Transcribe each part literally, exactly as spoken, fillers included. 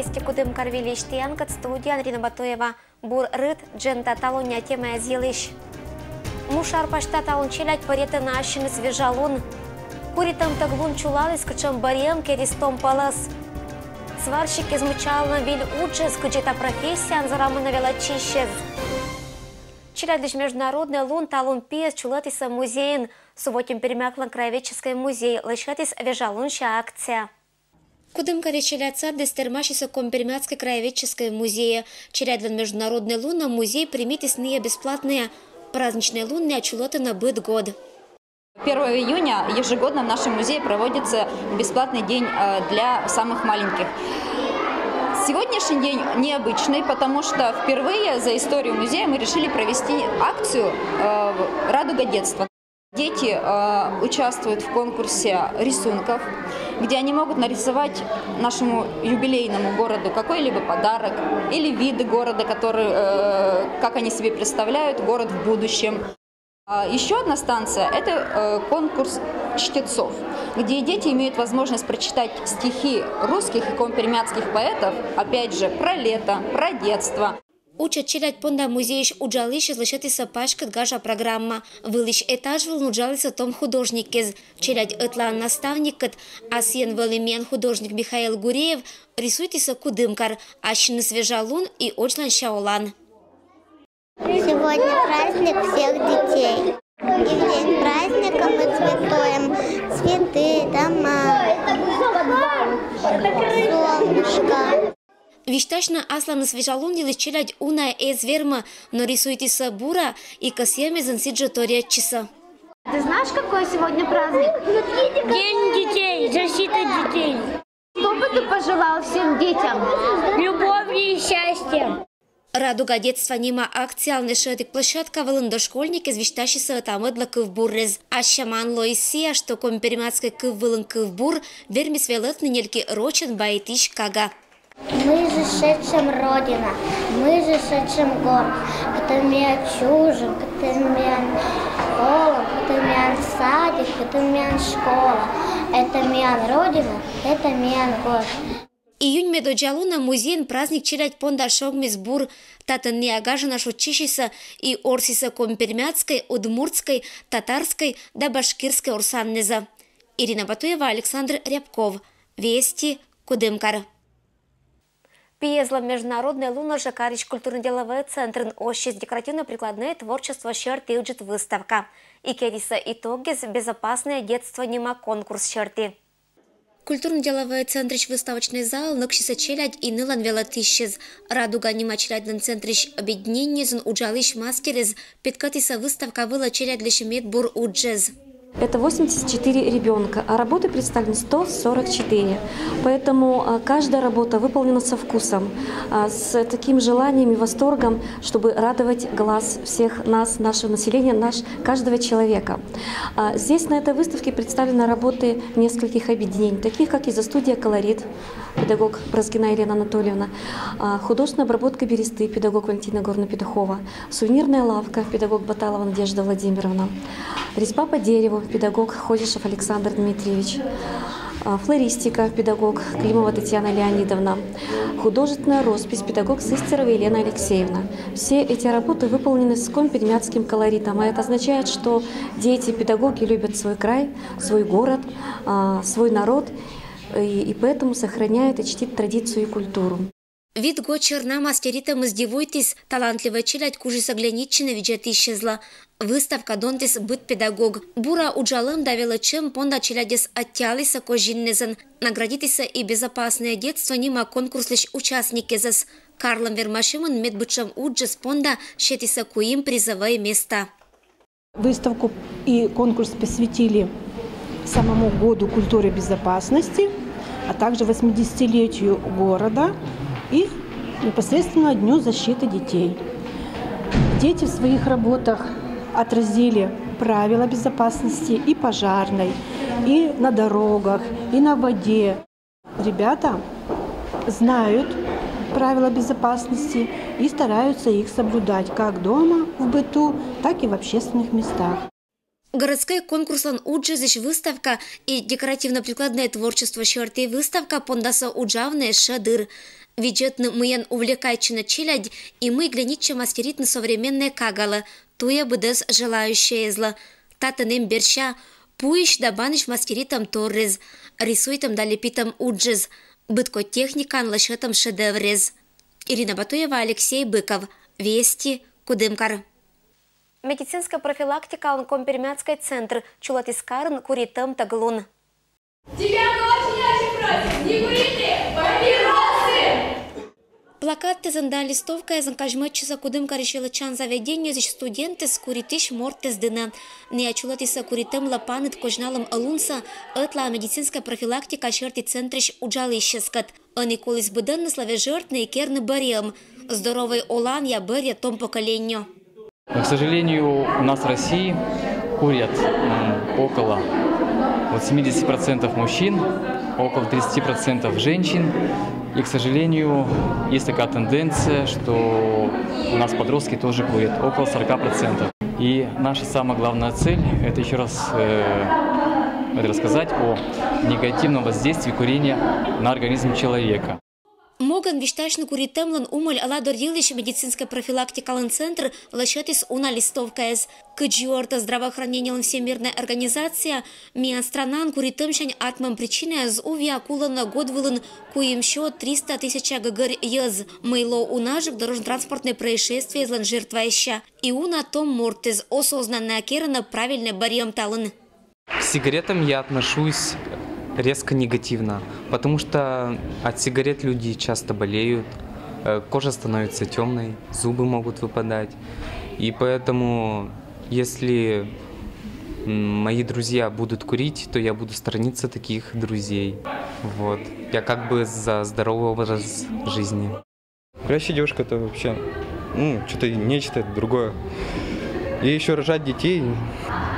Вести Кудымкар выльысь тіянкӧд студияын Рина Батуева. Бур рыт, дженьыда талуння темаяс йылысь. Мушар пасьта талун челядь пӧръя на ассьыныс вежалун. Куритӧмтӧг лун чулаліс, кутшӧм бӧрйӧм керис том пӧлӧс. Сварщиккез мыччалӧны выль уджӧс, кыдзи та профессияын зорамӧны велӧдчысьӧс. Челядьлысь международнӧй лун талун пиыс чулӧдісны музейын. Субботин Пермякла краеведческӧй музей лӧсьӧдіс вежалунся акция. Кудымкарса челядь садыс тэрмасис Коми-Пермяцкӧй краеведческӧй музейӧ. Челядьлӧн международнӧй лунӧ музей примитіс нӧ бесплатнӧя. Праздничнӧй лунъяс чулӧдӧны быд год. Первого июня ежегодно в нашем музее проводится бесплатный день э, для самых маленьких. Сегодняшний день необычный, потому что впервые за историю музея мы решили провести акцию э, «Радуга детства». Дети э, участвуют в конкурсе рисунков, где они могут нарисовать нашему юбилейному городу какой-либо подарок или виды города, которые, э, как они себе представляют, город в будущем. А Еще одна станция – это э, конкурс чтецов, где дети имеют возможность прочитать стихи русских и коми-пермяцких поэтов, опять же, про лето, про детство. Уджӧд челядь понда музейысь уджалысьӧс лӧсьӧдісны паськыд гажа программа. Вылысь этаж вылын уджалісны том художниккез. Челядь ӧтлаын наставниккӧд, а сійӧн вӧлі миян художник Михаил Гуреев, рисуйтісны кудымкар, ассьыныс вежалун и одзланся олан. Сегодня праздник всех детей. И в день праздника мы цветуем цветы, дома, солнышко. Висьтасьны асланыс вежалун йылысь челядь уна эз вермы, но рисуйтісны бура и кӧсйӧмӧн сідзжӧ торйӧдчисны. Ты знаешь, какой сегодня праздник? День детей, защита детей. Что бы ты пожелал всем детям? Любовь и счастье. «Радуга детства» нима акциялӧн эшшӧ ӧтик площадка вылын дошкольникъяс висьтасисны ӧта-мӧдлӧн кывбурсӧ. Ассямаӧн лоис сійӧ, что коми-пермяцкӧй кыв вылын кывбур вермис велӧдны нельки рочӧн баитысь кага. Мый жӧ сэтшӧм Родина, мый жӧ сэтшӧм горд, кытӧн миян чужӧм, кытӧн миян олӧм, кытӧн миян садик, кытӧн миян школа. Это миян Родина, это миян горд. Июнь медодзза лунӧ музейын праздник челядь понда шогмис бур. Татӧн нӧ гажана шойччысисны и орсисны коми-пермяцкӧй, удмуртскӧй, татарскӧй да башкирскӧй орсаннысӧ. Ирина Батуева, Александр Рябков. Вести, Кудымкар. Пиезлӧн международнӧй лунӧс жӧ карысь культурно-деловӧй центрын оссис декоративно-прикладное творчество серти ыджыд выставка. И керисны итогъяс «Безопасное детство» нима конкурс серти. Культурно-деловӧй центрысь выставочнӧй залын нӧксисны челядь и нылӧн велӧдысьӧс. «Радуга» нима челядьлӧн центрысь объединениеысь уджалысь мастеръяс петкӧдісны выставка вылӧ челядьлысь медбур уджӧс. Это восемьдесят четыре ребенка, а работы представлены сто сорок четыре. Поэтому а, каждая работа выполнена со вкусом, а, с таким желанием и восторгом, чтобы радовать глаз всех нас, нашего населения, наш, каждого человека. А, Здесь на этой выставке представлены работы нескольких объединений, таких как изостудия «Колорит», педагог Бразгина Елена Анатольевна, а, художественная обработка бересты, педагог Валентина Егоровна Петухова, сувенирная лавка, педагог Баталова Надежда Владимировна, резьба по дереву, педагог Ходишев Александр Дмитриевич, а, флористика, педагог Климова Татьяна Леонидовна, художественная роспись, педагог Сыстерова Елена Алексеевна. Все эти работы выполнены с коми-пермяцким колоритом, а это означает, что дети, педагоги любят свой край, свой город, а, свой народ, и, и поэтому сохраняют и чтит традицию и культуру. Вит год сьӧрна мастеритӧмыс дивуйтіс, талантливӧй челядь кужис оглядитчыны видзӧдысьяслы. Выставка донтіс быд педагог. Бура уджалӧм да велӧдчӧм понда челядьӧс аттьӧалісны козиннысӧ. Наградитісны и «Безопасное детство» нима конкурслысь участникъясӧс. Карлӧм вермасьӧмын медбытшӧм уджыс понда сетісны куим призӧвӧй места. Выставку и конкурс посвятили самому году культуры безопасности, а также восьмидесятилетию города и непосредственно Дню защиты детей. Дети в своих работах отразили правила безопасности и пожарной, и на дорогах, и на воде. Ребята знают правила безопасности и стараются их соблюдать как дома, в быту, так и в общественных местах. Городскӧй конкурслӧн уджыс, выставка и декоративно-прикладное творчество серти выставка пондасны уджавны эшшӧ дыр. Видзӧдны, мыйӧн увлекайтчӧны челядь и мый глянитчӧ мастеритны современнӧй кагалы, туйӧ быдӧс желающӧйӧзлы. Татын эм бердса пуысь да банысь мастеритӧм торрез, рисуйтӧм да лепитӧм уджыс, быдкодь техникаӧн лӧсьӧдтӧм шедеврез. Ирина Батуева, Алексей Быков, «Вести», Кудымкар. Медицинскӧй профилактикалӧн Коми-Пермяцкӧй центр чулӧтіс карын куритӧм тӧглун. Тебя мы очень, очень просим, не курите папиросы! Плакаттӧзын да листовкаӧзын казьмӧдчисӧ Кудымкарысь велӧдчан заведениеысь студентӧс, куритысь мортӧс дінӧ. Найӧ чулӧтісӧ куритӧмлы паныд козьналӧм лунсӧ ӧтлаын медицинскӧй профилактика серти центрысь уджалысьяскӧд. Ӧні коліс быдӧнныслы вежӧртны и керны бӧрйӧм. Здоровӧй оланъя бӧрйӧ том поколение. Но, к сожалению, у нас в России курят, м, около вот семидесяти процентов мужчин, около тридцати процентов женщин. И, к сожалению, есть такая тенденция, что у нас подростки тоже курят, около сорока процентов. И наша самая главная цель — это еще раз, э, это рассказать о негативном воздействии курения на организм человека. Могӧн висьтасьны куритӧмлӧн умӧль ӧладор йылысь медицинскӧй профилактикалӧн центр лӧсьӧдіс уна листовкаӧс. Кыдз юӧртӧ здравоохранениелӧн Всемирнӧй организация, миян странаын куритӧмсянь артмӧм причинаяс зэв уна кулӧны год вылын куимсё-триста тысяча гӧгӧр йӧз, мый лоӧ унажык дорожно-транспортнӧй происшествиеяслӧн жертваӧсь. И уна том мортыс осознаннӧя керӧны правильнӧй бӧрйӧм талун. К сигаретам я отношусь резко негативно, потому что от сигарет люди часто болеют, э, кожа становится темной, зубы могут выпадать. И поэтому, если, м, мои друзья будут курить, то я буду сторониться таких друзей. Вот. Я как бы за здоровый образ жизни. Курящая девушка — это вообще, ну, что-то нечто другое. И еще рожать детей.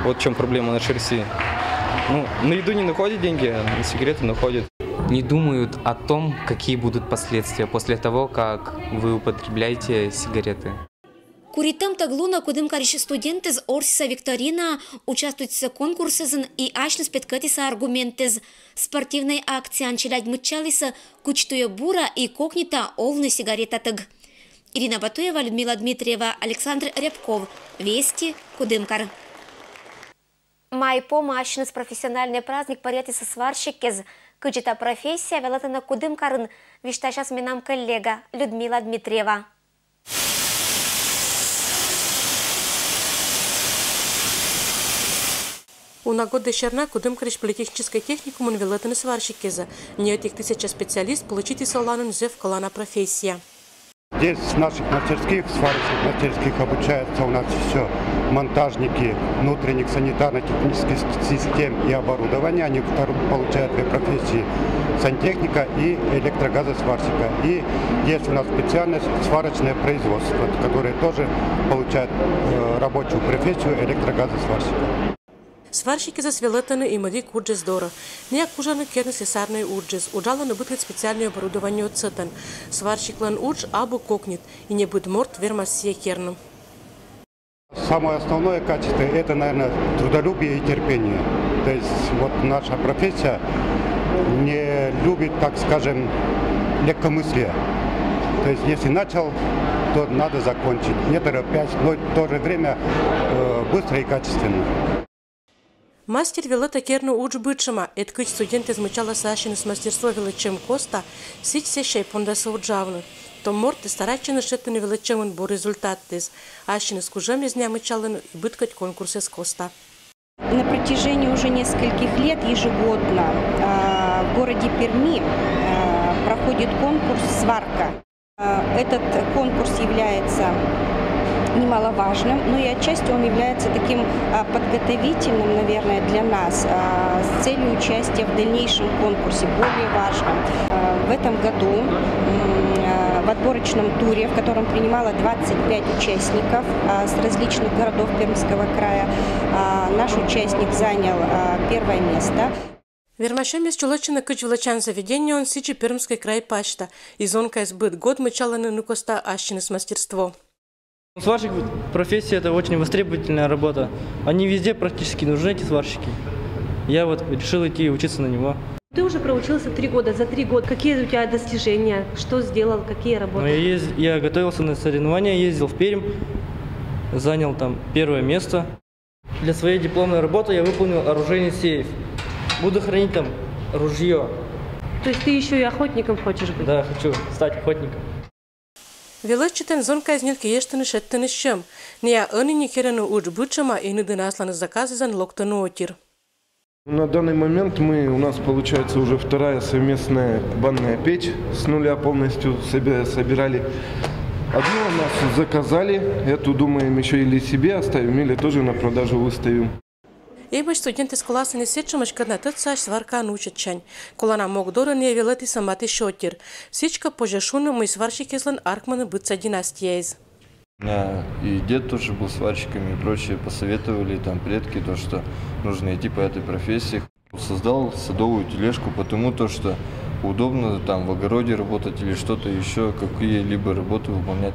Вот в чем проблема нашей России. Ну, на еду не находят деньги, а на сигареты находят. Не думают о том, какие будут последствия после того, как вы употребляете сигареты. Куритӧм тӧглунӧ Кудымкарысь студентыс орсісӧ викторинаӧ, участвуйтісӧ конкурсъясын и асьныс петкӧдісӧ аргументъяс. Спортивнӧй акцияын челядь мыччалісӧ, кыдз туйӧ бура и кокнитӧ овны сигаретатӧг. Ирина Батуева, Людмила Дмитриева, Александр Рябков, «Вести», Кудымкар. Май помын ассьыныс профессиональнӧй праздник пӧръятіс сварщикъяс. Кыдзи та профессия велӧдӧны Кудымкарын, висьтасяс менам коллега Людмила Дмитриева. Уна гӧгӧр серти, Кудымкарысь политехническӧй техникумын велӧдӧны сварщикъяс. Ньӧти тысяча специалист получитіс оланін зэв колана профессия. Здесь, в наших мастерских, в сварочных мастерских, обучаются у нас еще монтажники внутренних санитарно-технических систем и оборудования. Они вторую получают две профессии: сантехника и электрогазосварщика. И есть у нас специальность — сварочное производство, которые тоже получают, э, рабочую профессию электрогазосварщика. Сварщикъясӧс велӧдӧны и медик уджӧс дорӧ. Найӧ кужӧны керны слесарнӧй уджыс, уджалӧны быдкӧ специальнӧй оборудование сэтӧн. Сварщиклӧн удж абу кокнит, и небыд морт вермас сійӧ керны. Самое основное качество — это, наверное, трудолюбие и терпение. То есть вот наша профессия не любит, так скажем, легкомыслия. То есть если начал, то надо закончить, не торопясь, но в то же время, э, быстро и качественно. Мастер велӧдӧ керны удж бытшӧма. Ӧд кыдз студентъяс мыччаласӧ ассьыныс мастерство велӧдчӧм коста, сідз сэсся и пондасӧ уджавны. Том мортыс старайтчӧны шедны велӧдчӧмын бур результатыс. Ассьыныс кужӧмъяс найӧ мыччалӧны быдкодь конкурсъяс коста. На протяжении уже нескольких лет ежегодно, а, в городе Перми, а, проходит конкурс «Сварка». А, этот конкурс является немаловажным, но и отчасти он является таким, а, подготовительным, наверное, для нас, а, с целью участия в дальнейшем конкурсе, более важным. А, в этом году, м, а, в отборочном туре, в котором принимало двадцать пять участников, а, с различных городов Пермского края, а, наш участник занял, а, первое место. Вермасьӧмъяс чулӧдчӧны кыдз велӧдчан заведениеын, сідзи Пермскӧй край пасьта. И зонкаяс быд год мыччалӧны нин коста ассьыныс мастерство. Сварщик — профессия, это очень востребовательная работа. Они везде практически нужны, эти сварщики. Я вот решил идти учиться на него. Ты уже проучился три года. За три года какие у тебя достижения? Что сделал? Какие работы? Ну, я, ез- я готовился на соревнования, ездил в Пермь, занял там первое место. Для своей дипломной работы я выполнил оружейный сейф. Буду хранить там ружье. То есть ты еще и охотником хочешь быть? Да, хочу стать охотником. Велӧдчытӧн зонкаяс нин киӧштӧны шедьтыны сьӧм. Найӧ ӧні некерӧны удж быдшӧма, и нуӧдны асланыс заказъясӧн локтыны отир. На данный момент мы, у нас получается уже вторая совместная банная печь. С нуля полностью себе собирали. Одну у нас заказали, эту, думаем, еще или себе оставим, или тоже на продажу выставим. Эмӧсь студентъяс коласын и сэтшӧмӧсь, кӧдна тӧдсаӧсь сваркаын усьӧдчань. Колана мог дорын найӧ велӧдісны матысь отир. Сідзкӧ, позьӧ шуны, мый сварщикъяслӧн артмӧны быдса династияыс. У меня и дед тоже был сварщиком и прочее, посоветовали там предки, то, что нужно идти по этой профессии. Создал садовую тележку, потому то, что удобно там в огороде работать или что-то еще, какие-либо работы выполнять.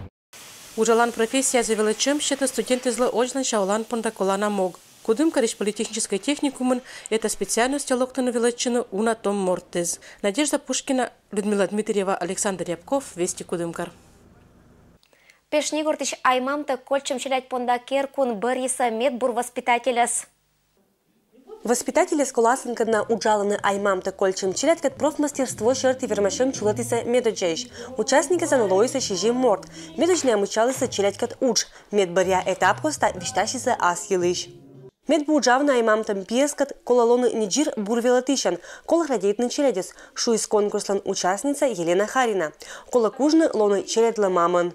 Уджалан профессиясӧ велӧдчӧм сетӧ студентъяслы водзланся олан понда колана мог. Кудымкарысь политехническӧй техникумын эта специальностьӧ локтӧны велӧдчыны уна том мортыс. Надежда Пушкина, Людмила Дмитриева, Александр Рябков, «Вести», Кудымкар. Пешни гортысь аймамтӧг кольччӧм челядь понда керкуын бӧрйисӧ медбур воспитательӧс. Воспитательӧс коласын, кӧдна уджалӧны аймамтӧг кольччӧм челядькӧд, профмастерство серти вермасьӧм чулӧтісӧ медодзаысь. Участникъясӧн лоисӧ сизим морт. Медодззаыс мыччалісӧ челядькӧд удж. Медбӧръя этап коста висьтасисӧ ас йылысь. Медбур уджавны аймамтӧм пиӧскӧд колӧ лоны нидзир бур велӧдысьӧн, колӧ радейтны челядьӧс, шуис конкурслӧн участница Елена Харина. Колӧ кужны лоны челядьлӧн мамӧн.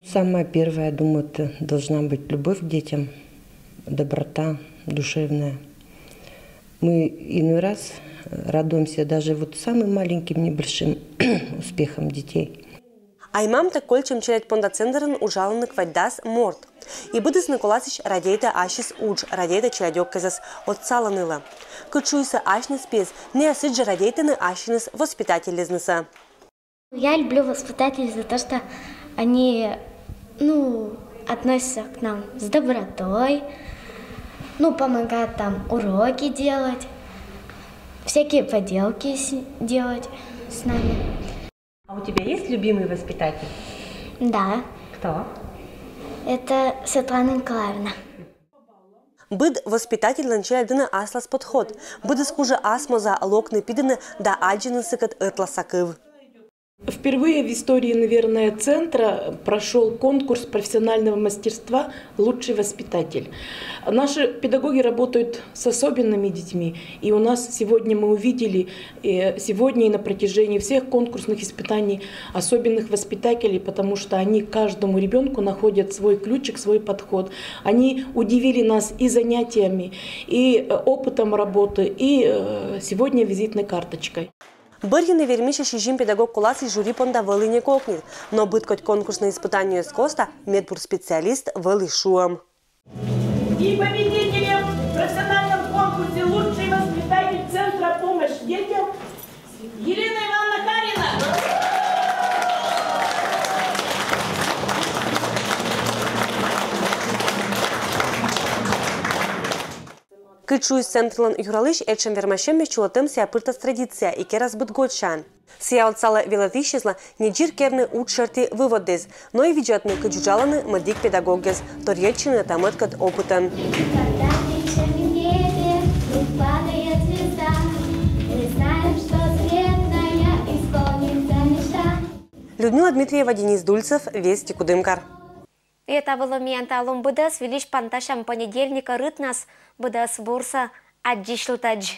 Самое первое, я думаю, это должна быть любовь к детям, доброта душевная. Мы иной раз радуемся даже вот самым маленьким небольшим успехам детей. Аймамтӧг кольччӧм челядь понда центрын уджалӧны квайтдас морт. И быдӧсны коласысь радейтӧ ассьыс удж, радейтӧ челядьӧгсӧ, отсалӧ нылӧ. Кыдз шуисӧ асьныс пиыс, найӧ сідзжӧ радейтӧны ассьыныс воспитательӧснысӧ. Я люблю воспитателей за то, что они, ну, относятся к нам с добротой, ну, помогают там уроки делать, всякие поделки с- делать с нами. А у тебя есть любимый воспитатель? Да, Кто? Это Светлана Николаевна. Быд воспитательлӧн челядьлы аслас подход. Быдӧс кужӧ асмоз локны пидыны да аддзыны сыкӧд ӧтлаыс кыв. Впервые в истории, наверное, центра прошел конкурс профессионального мастерства «Лучший воспитатель». Наши педагоги работают с особенными детьми, и у нас сегодня мы увидели, э, сегодня и на протяжении всех конкурсных испытаний особенных воспитателей, потому что они к каждому ребенку находят свой ключик, свой подход. Они удивили нас и занятиями, и э, опытом работы, и э, сегодня визитной карточкой. Бӧрйыны вермисьӧ сизим педагог коласысь жюри понда вӧлі некокньыд, но быдкодь конкурснӧй испытаниеяс коста медбур специалист вӧлі шуӧм. И победителем в профессиональном конкурсе «Лучший воспитатель» Центра «Помощь детям» Елена Ивановна Карина. Кыдз шуис центрлӧн юралысь, этшӧм вермасьӧмыс чулӧтӧм сійӧ пыртас традиция и керас быд годсянь. Сійӧ отсалӧ велӧдысьяслы нидзир керны удж серти выводъяс, но и видзӧдны, кыдз уджалӧны мӧдик педагогъяс, торйӧдчыны та мӧдкӧд опытӧн. Людмила Дмитриева, Денис Дульцев, «Вести», Кудымкар. И та вылӧ миян талун быдӧс. Выльысь пантасям понедельникӧ рытнас. Быдӧс бурсӧ, аддзысьлытӧдз.